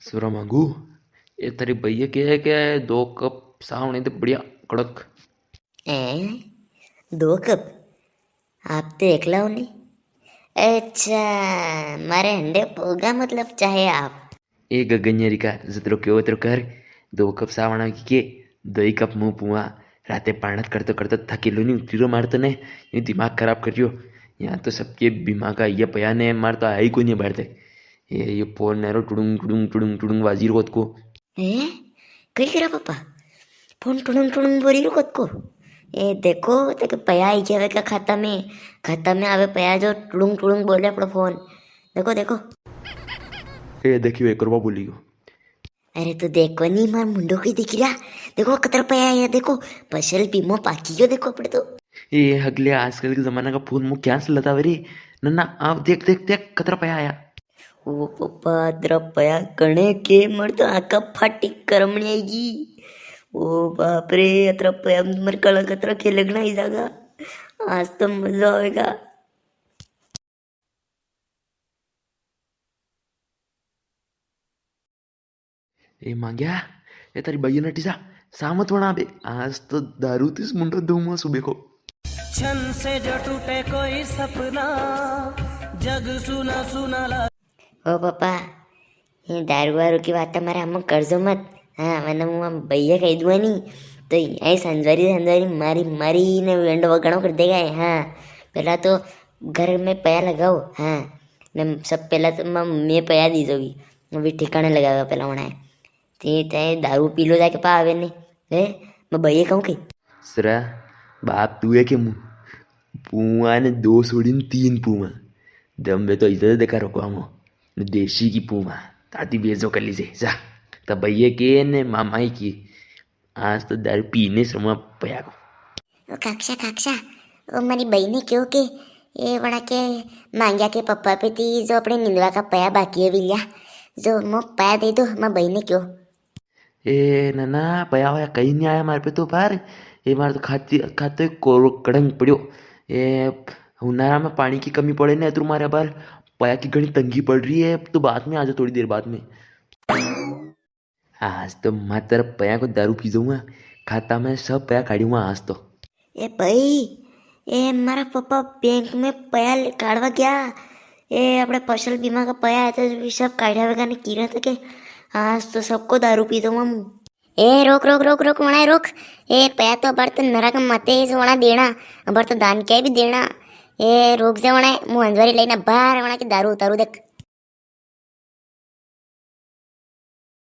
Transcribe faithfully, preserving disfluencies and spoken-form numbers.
सुरा मांगू, ए तेरी भैया के है के दो कप सावणी दे बढ़िया कड़क। ए, दो कप? आप तो एकला हो नी। अच्छा, मारे हंडे पोगा मतलब चाहे आप। ए गगनियरी का जतरो क्यों उतरो कर, दो कप सावणा की के, दो ही कप मुंह पुआ। राते पाणत करतो करतो थकेलो नी उतरी रो मारतो ने, ये दिमाग खराब कर रियो। यहाँ तो सबके बीमा का ये पया ने मारतो आई कोनी बारते। ये, ये फोन नेरो टुडुंग टुडुंग टुडुंग टुडुंग वाजी रो को। ए, कई करा पापा? फोन टुडुंग टुडुंग बोली रो को। ए, देखो, तक पया आई गया वेगा खाता में, खाता में आवे पया जो टुडुंग टुडुंग बोले अपनो फोन। देखो, देखो। ए, देखियो, एक रुपया बोली गयो। अरे तो देखो नी, मार मुंडो की दिख रहा। देखो कतरा पया आया, देखो, फसल बीमो पाकी गयो, देखो अपने तो। ए हगले, आजकल के जमाना का फोन मु क्या से लतावे रे? ना, ना, आप देख, देख, देख, कतरा पया आया। ओ पापा, अतरा पया कणे के, मर तो आका फाटी करमणी आएगी। ओ बाप रे, अतरा पया मर कला कतरा के लगना ही जागा। आज तो मजा आवेगा। ए मांग्या, ए तारी बई नटी जा, सामत वणा बे। आज तो दारू तीस मुंडो दूंगा सुबह को। छन से जो टूटे कोई सपना, जग सुना सुना ला। ओ पापा, ये दारू वारू की बात मारे हम करजो मत। हाँ, वरना मु हम भैया कह दूंगा नी, तो यही संजवारी संजवारी मारी मारी ने वेंडो वगड़ो कर देगा ये। हाँ, पहला तो घर में पया लगाओ। हाँ, ने सब पहला तो मैं, मैं पया दी जोगी, अभी ठिकाने लगावे पहला होना है। ते ते दारू पी लो जाके पावे ने। ए, मैं भैया कहूँ के? सरा, बाप तू है के मु? पुआ ने दो छोड़ी ने तीन पुआ। दम बे तो इज्जत देखा रखो हम। देसी की पुआ। ताती बेजो कर लीजे, जा। तब भैया के ने मामा ही की। आज तो दारू पीने से मैं पया को। ओ काक्षा, काक्षा, ओ मारी बई ने क्यों के, ए वणा के मांग्या के पप्पा पे थी जो अपने निंदवा का पया बाकी है विल्या, जो मो पया दे दो, मां बई ने क्यों। ए नना, पया वया कई नी आया मारे पे तो बार। ए मारे तो खाती, खाते कोरो कड़ंग पड़्यो। ए उनारा में पाणी की कमी पड़े ने, अतरू मारे बार पया की घणी तंगी पड़ री है। तो बाद में आजो, थोड़ी देर बाद में। आज तो मातर पया को दारू पी जाऊंगा, खाता में सब पया काढ़ूंगा आज तो। ए भाई, ए मारा पापा बैंक में पया ले-, काढ़वा गया। ए अपने फसल बीमा का पया है तो भी सब काढ़ा वेगा ने की रहा था के आज तो सबको दारू पी दूंगा मु। ए रोक, रोक, रोक, रोक, वणाए रोक। ए पया तो अबार तो नरक माते जो वणा देना, अबार तो दान क्या भी देना। ए रोक जे वणाए, मु अंजवारी लेना बाहर वणा की दारू उतारू देख।